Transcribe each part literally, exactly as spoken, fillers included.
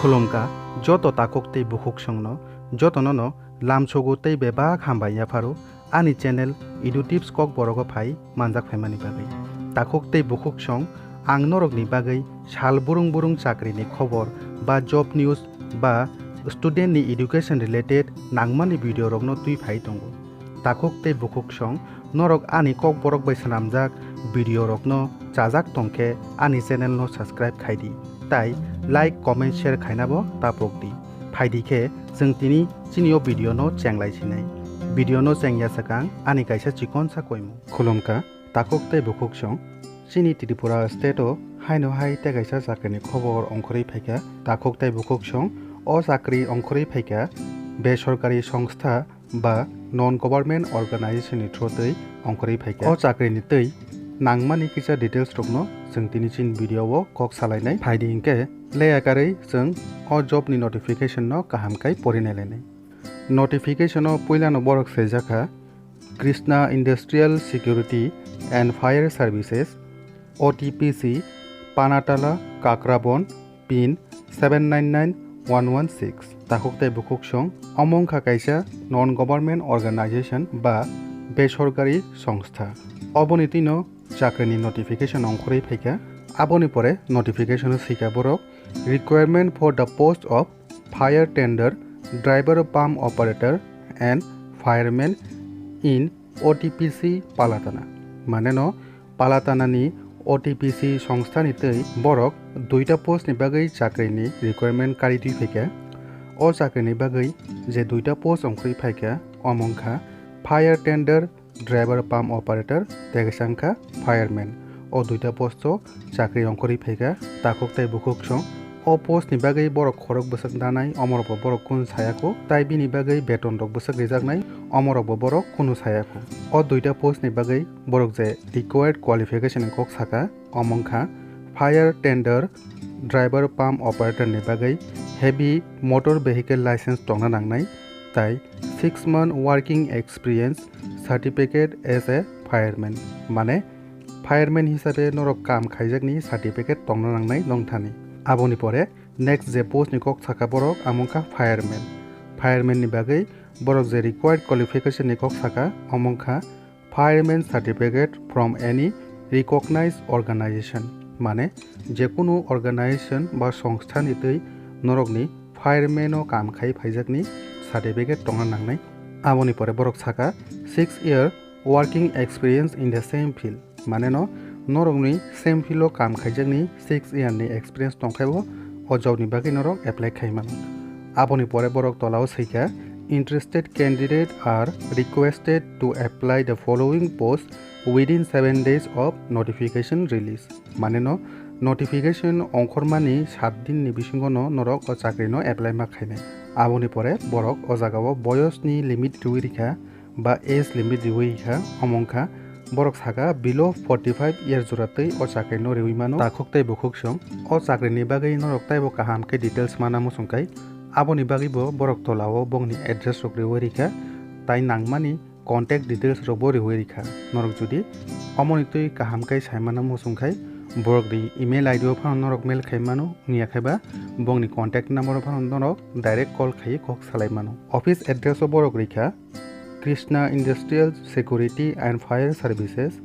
Khulumkha joto takhuk tei bukhuksongno, jotono no lamsogo tei bebak hambai yapharo ani channel Edu Tips Kokborok o phai manjak phaimani bagwi. Takhuk tei bukhuksong, ang norokni bagwi sal burung burung chakrini khobor ba job news ba student ni education related nangmani video rokno twi phai tongo. Takhuk tei bukhuksong, norok ani Kokborok bai swnamjak video rokno chajak tongkhe ani channel no subscribe khaidi, tai like, comment, share khainabo tapokdi. Phaidi khe chwng tini chini o video no chenglai sinai. Video no chengya swkang ani kaisa chikonsa koimung. Khulumkha takhuk tei bukhuksong, chini Tripura state o haino hai tei kaisa chakrini khobor ongkhorwi phaikha. Takhuk tei bukhuksong, o chakri ongkhorwi phaikha besorkari songstha ba non government organization ni through twi ongkhorwi phaikha. O chakrini twi nangmani kisa details rokno chwng tini chini video o kok salainai. Phaidi hinkhe leya karwi chwng o job ni notification no kaham kai pori nailainai. Notification o puilano borok swijak kha, Krishna Industrial Security and Fire Services, O T P C, Panatala, Kakrabon, pin seven nine nine one one six. Takhuk tei bukhuksong, omo wngkha kaisa non government organization ba besorkari songstha. Oboni twino chakrini notification ongkhorwi phaikha. Aboni pore notification o swikha borok, "Requirement for the post of fire tender, driver pump operator and fireman in O T P C Palatana." Mane no Palatana ni O T P C songstha ni twi borok duita post ni bagwi chakri ni requirement kari twi phaikha. O chakri ni bagwi je duita post ongkhorwi phaikha, omo wngkha fire tender, driver pump operator, tei kaisa wngkha fireman. O duita post o chakri ongkhorwi phaikha, takhuk tei bukhuksong. O post ni bagwi borok khorok bwswk nanai, omorok bo borok kunu sayakho, tai bini bagwi beton rok bwswk rijaknai, omorok bo borok kunu sayakho. O duita post ni bagwi borok je required qualification ni kok saka, omo wngkha fire tender, driver pump operator ni bagwi heavy motor vehicle license tongna nangnai, tai six month working experience certificate as a fireman, mane fireman hisabe norok kam khaijakni certificate tongna nangnai nongthani. Aboni pore next je post ni kok saka borok, amo wngkha fireman. Fireman ni bagwi borok je required qualification ni kok saka, omo wngkha fireman certificate from any recognized organization, mane jekunu organization ba songstha ni twi norokni fireman o kam khai phaijakni certificate tongna nangnai. Aboni pore borok saka, six year working experience in the same field, mane no norokni same field o kam khaijakni six year ni experience tongkhaibo o job ni bagwi norok apply khai mano. Aboni pore borok tola o swikha, "Interested candidate are requested to apply the following post within seven days of notification release." Mane no notification ongkhormani sat din ni bisingo no norok o chakri no apply ma khainai. Aboni pore borok o jaga o boyos ni limit riwi rikha ba age limit riwi rikha, omo wngkha borok saka below forty five year jora twi o chakri no riwi mano. Takhuk tei bukhuksong, o chakri ni bagwi norok taibo kaham khe details mana muchung khai, aboni bagwi bo borok tola o bongni address rok riwi rikha, tai nangmani contact details rok bo riwi rikha. Norok jodi omoni twi kaham khe saimana muchung khai, borok ni email I D o phano norok mail khai mano, wngya khe ba bongni contact number o phano norok direct call khai kok salai mano. Office address o borok rikha, Krishna Industrial Security and Fire Services,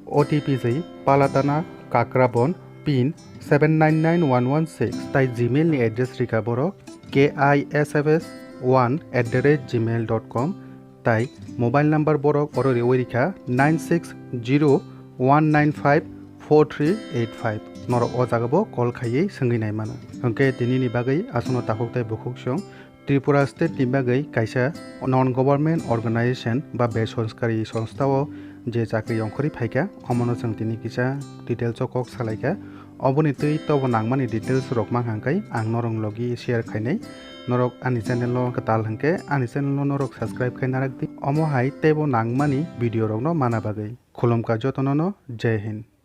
O T P C, Palatana, Kakrabon, pin seven nine nine one one six, tai Gmail ni address rikha borok, K I S F S one at the rate gmail dot com, tai mobile number borok oro riwi rikha, nine six zero one nine five four three eight five. Norok o jaga bo call khaiwi swngwi nai mano. Hwnkhe tini ni bagwi aswkno takhuk tei bukhuksong Tripura state ni bagwi kaisa non government organization ba besorkari songstha o je chakri ongkhorwi phaikha, omono chwng tini kisa details o kok salaikha. Oboni twi tobo nangmani details rok mankha hwnkhe ang norok logi share khainai. Norok ani channel o kwtal hwnkhe ani channel no norok subscribe khai narakdi. Omo hai teibo nangmani video rokno mana bagwi. Khulumkha jotono no, Jai Hind.